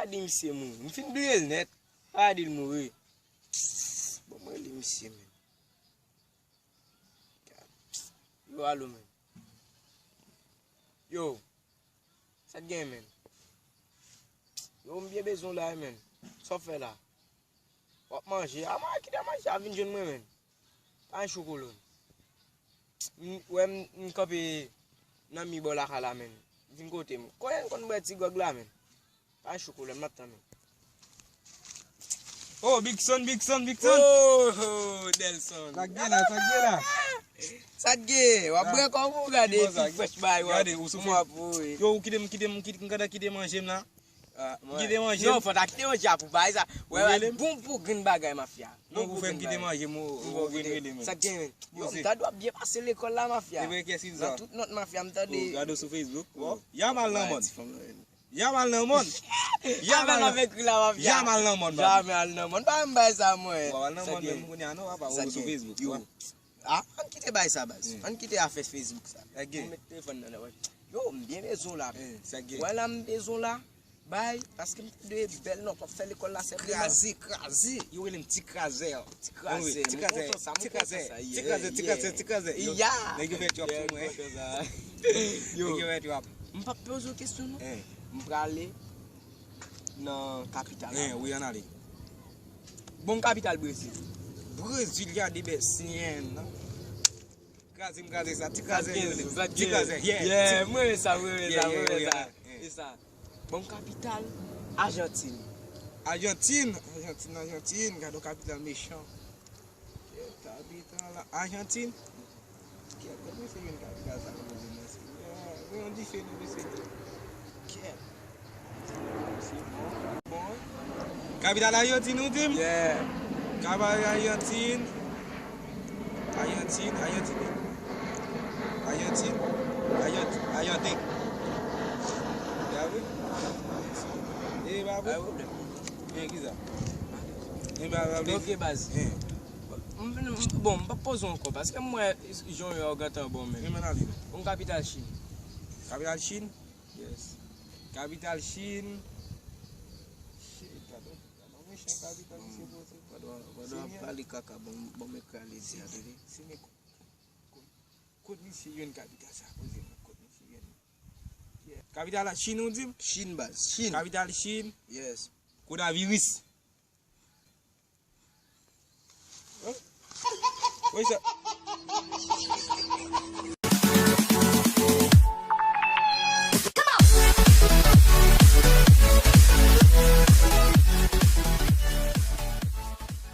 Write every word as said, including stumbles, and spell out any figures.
Gade misye mouri. M fin bliye l nèt. Gade l mouri. Bon, mwen li misye, men. Yo, alo, men. Yo. Sa k gen, men? Yo, m byen bezwen w la, men. Sa w fè la? W ap manje? A, mwen kite manje a vin jwenn mwen, men. Pa gen chou kolonn. M, wè m, m kanpe nan mi bò lakay la, men. Vin kote m. Kote m konn bwè ti gwòg la, men. Pa chou kolonn, m ap tann ou. Oh, Big Son, Big Son, Big Son. Oh, oh, Delson. Sa k gen la, sa k gen la? Sa k gen? W ap bwè kòb ou gade ti fresh bay w ap. Gade, ou soufri. Yo, ou kite m, kite m, kite m, kite manje m la. Ah, mwen. Kite manje m. Non, fò ta kite manje a pou bay sa. Wè, wè, bon pou grenn bagay, mafya. Non, ou fè m kite manje m, ou vin rele m. Sa k gen, men? Yo, m tande w ap byen pase lekòl la, mafya. Nan tout nòt, mafya, m tande. Gade w sou Facebook. Yamal nan mòn. Yamal nan mòn. Yamal nan mòn. Yamal nan mòn, baba. Yamal nan mòn. Pa m bay sa, mwen. Yamal nan mòn, men m konnen a non, papa, ou sou Facebook. Yo. Ah, ann kite bay sa, baz. Ann kite afè Facebook sa. Ou met telefòn nan, nan wè. Yo, m byen bezwen w la. Wè la, m bezwen w la. Bay, paske m tande bèl nòt w ap fè lekòl la, sèpleman. Kraze, kraze. Yo rele m ti krazè. Ti krazè, ti krazè, ti krazè, ti krazè, ti krazè. Yo, nèg yo fè trap sou mwen. Yo, nèg yo fè trap. M p ap poze w kesyon, non. M prale nan kapital la. Wi, ann ale. Bon, kapital Brezil. Brezil, gade bèl syen nan. Kraze m kraze sa, ti krazè yo rele. Ti krazè, yeah. Yeah, mwen renmen sa, mwen renmen sa, mwen renmen sa. E sa. Bon, kapital Ajantin. Ajantin, Ajantin, Ajantin, gade yon kapital mechan. Kèt, kapital Ajantin. Kèt, kòman se jwenn kapital sa nan poze mwen? Mwen yon dife nou mesye. Kèt. Kapital Ajantin, ou di m? Yeah. Kapital Ajantin. Ajantin, Ajantin. Ajantin. Ajantin. Ajantin. E pa vre? E pa vre? Pa gen pwoblèm. E ki sa? E pa vre? Ok, baz. M, m, bon, m p ap poze w ankò, paske m wè jan w ye a, w gentan bon, men. Bon, kapital Chin. Kapital Chin? Yes. Kapital Chin. Shit, gade, gade yon mechan kapital misye poze. Pandan, pandan w ap pale kaka, bon, bon, men krale di a, tande. Kot misye jwenn kapital sa, poze mwen, kot misye jwenn? Yeah. Kapital la Chin, ou di m? Chin, baz, Chin. Kapital Chin. Yes. Konaviris. Wi, sa.